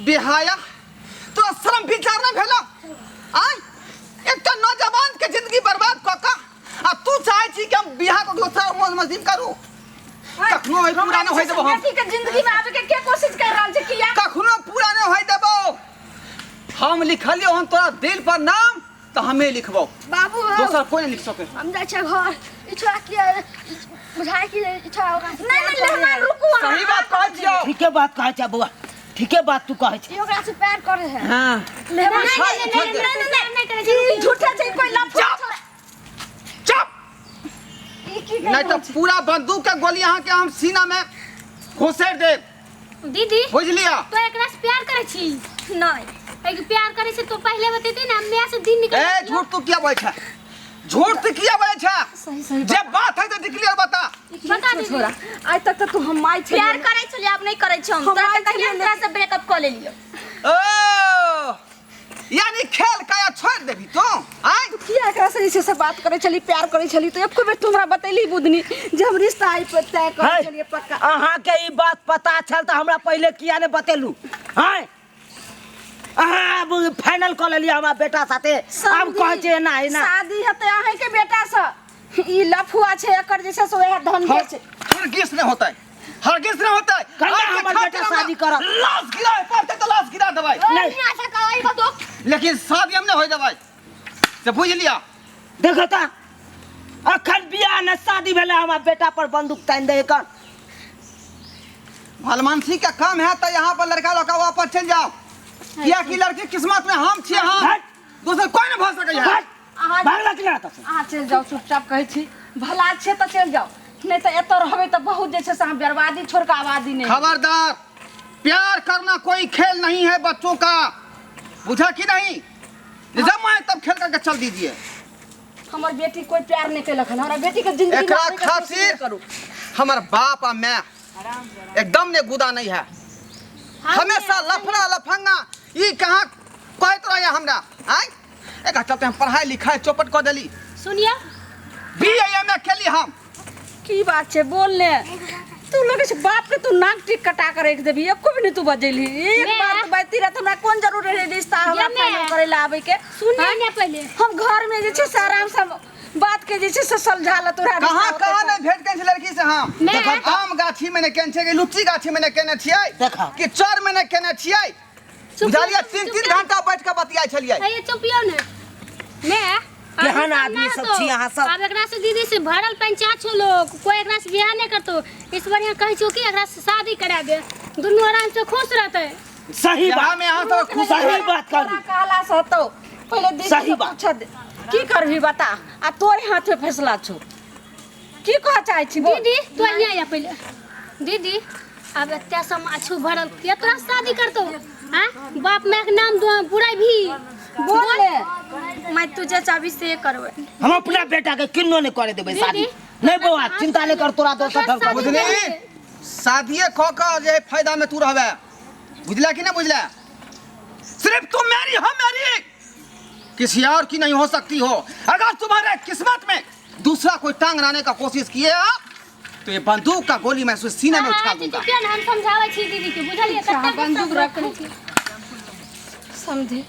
बेहाया तोरा शर्म विचार नहि भेलो आय एकटा नौजवान के जिंदगी बर्बाद कऽ कऽ आ तू चाहै छी कि हम बियाह कऽ दोसर मौज मस्ती करू। कखनो होय पूरा नहि होय देबो हम। बेटी के जिंदगी में आबे के के कोशिश कर रहल छै किया? कखनो पूरा नहि होय देबो हम। लिखलियो हन तोरा दिल पर नाम तऽ हमे लिखबो। बाबू हौ। दोसर कोई नहीं लिख सके। हम जाइ छियै घर। ई छोड़ा किया बुझाय कि ई छोड़ा ओकरा से नहीं प्यार नहीं करे मेहमान है। रुकू अहाँ। सही बात कहै छियौ। ठीके बात कहै छै बौआ, ठीके बात तू कहै छै। ई ओकरा से प्यार करे है। हाँ। मेहमान छोड़ नहीं दे, छोड़ नहीं दे। नहीं नहीं नहीं नहीं नहीं ई झूठा छै कोई लफड़ा चुप। छोड़ा। चुप। ई की नहीं तो पूरा बंदूक के गोली अहाँ के हम सीना में घुसेड़ देब। दीदी बुझ लिया? तो एकरा से प्यार करे छी? नहीं। एक प्यार करे छी तो पहले बतेती ना, हम मैं से दिन निकल। ए झूठ तू किया बोले छे? झूठ तू किया बोले छे? सही सही जे बात है तो डिक्लेयर बता। बता दीदी। छोड़ा आज तक तो तू हम माय छे। प्यार करे छलियै, आब नहीं करे छी हम। हम तोरा माय तऽ कहिया छलियै। तोरा से ब्रेकअप कऽ लेलियौ। ओ यानी खेल काया छोड़ देबी तू आय? किया एकरा से जे छै से बात करे छली, प्यार करे छली, तो एको बेर तू हमरा बतैली बुधनी जे हम रिश्ता आई पर तय करे है, छलियै पक्का? अहाँके ई बात पता छल तऽ हमरा पहिले किया नहि बतेलू? हैं, अहाँ आब फाइनल कऽ लेलियै हमरा बेटा साथे, आब कहै छै एना एना। शादी हेतै अहीं के बेटा से। ई लफुआ छै, एकर जे छै से वएह धन के छै। हरगिज नहीं होता है, हरगिज नहीं होता है। कहिया आज के हमर खातिर बेटा हमरा शादी करत? लाश गिराए पड़ते तो लाश गिरा देबै। नहीं। अच्छा कहै बतो। लेकिन शादी हम नहीं होय देबै से बुझ लिया। देखो तऽ अखन बियाह ने शादी भेलै, हमरा बेटा पर बंदूक तानि दे एकर। भलमानसी का काम है तो यहाँ पर लड़का लड़का वापस चल जाओ, किया कि लड़की किस्मत में हम छियै, हम हट। दोसर कोई नहीं भऽ सकै है। हट, भागला कि ना एतऽ से? अहाँ चलि जाउ चुपचाप, कहै छी भला छै तऽ चलि जाउ, नहि तऽ एतऽ रहबै तऽ बहुत जे छै से अहाँ बर्बादी छोड़ कऽ आबादी नहि। खबरदार, प्यार करना कोई खेल नहीं है बच्चों का, बुझा कि नहीं? जब आए तब खेल करके चल दीजिए। हमर बेटी कोई प्यार नहीं केलक हन, हमरा बेटी के जिंदगी में एकरा आबैके कोशिश खातिर नहि करू। हमर बाप आ मैं एकदम ने गुदा नहीं है, हमेशा लफड़ा लफंगा ई कहाँ कहत रहे हमरा आय। एकरा चलते हम पढ़ाई लिखाई चौपट कऽ देली। सुनिए, बी ए एम ए केली हम। की बात छै बोल ने, तू लगे छै बाप के तू नाक टिक कटा के रख देबी, एको भी नहीं तू बजेली। एक बार तो बाती रहत, हमरा कोन जरूर रहे रिश्ता हमरा फाइनल करे ला आबे के? सुनिए ने पहले। हम घर में जे छै से आराम से बात के जे छै से समझा ल तोरा। कहाँ कहाँ नहीं भेट के लड़की से हम। मैं- आम गाछी में ने केने छियै, लुच्ची गाछी में ने केने छियै, देखा। कि चर में ने केने छियै, बुझलियै? तीन तीन घंटा बैठ के बतियाइ छलियै। अये चुपियो ने मैं। केहन आदमी सब छी अहाँ सब? आब एकरा से दीदी से भरल पंचायत छो लोग, कोई एकरा से बियाह नहीं करतो। इस बढ़िया कहै छो कि एकरा से शादी करा दे, दुनू आराम से खुश रहते। सही यहाँ बात में अहाँ सब खुश सही बात तोरा कहलू। कहला से हतौ पहिले दीदी सही से बात। पूछ दे। की करबी बता, आ तोरे हाथ में फैसला छौ, की कह चाहै छी बोल? दीदी तू यहाँ आ पहिले। दीदी अब एते सब अछू भरल के तोरा शादी करतो? हाँ बाप माय के नाम दो बुराई भी। बोल ले। मैं तू जे चाहबी से करबै। हम अपना बेटा के किन्नो नहीं करे देबै शादी। दीदी, नहीं बौआ, चिंता नहीं कर, तोरा दोसर ढंग शादी बुझली? शादिये कऽ कऽ जे फायदा में तू रहबे, बुझला कि नहीं बुझला? सिर्फ तुम मेरी हो, मेरी किसी और की नहीं हो सकती हो। अगर तुम्हारे किस्मत में दूसरा कोई टांग लाने का कोशिश किए तो ये बंदूक का गोली मैं उसके सीने में उछाल दूंगा। चुपियो ने, हम समझाबै छी दीदी के, बुझलियै? अच्छा, कते बंदूक गुस्सा रखू। करै छी। समझे।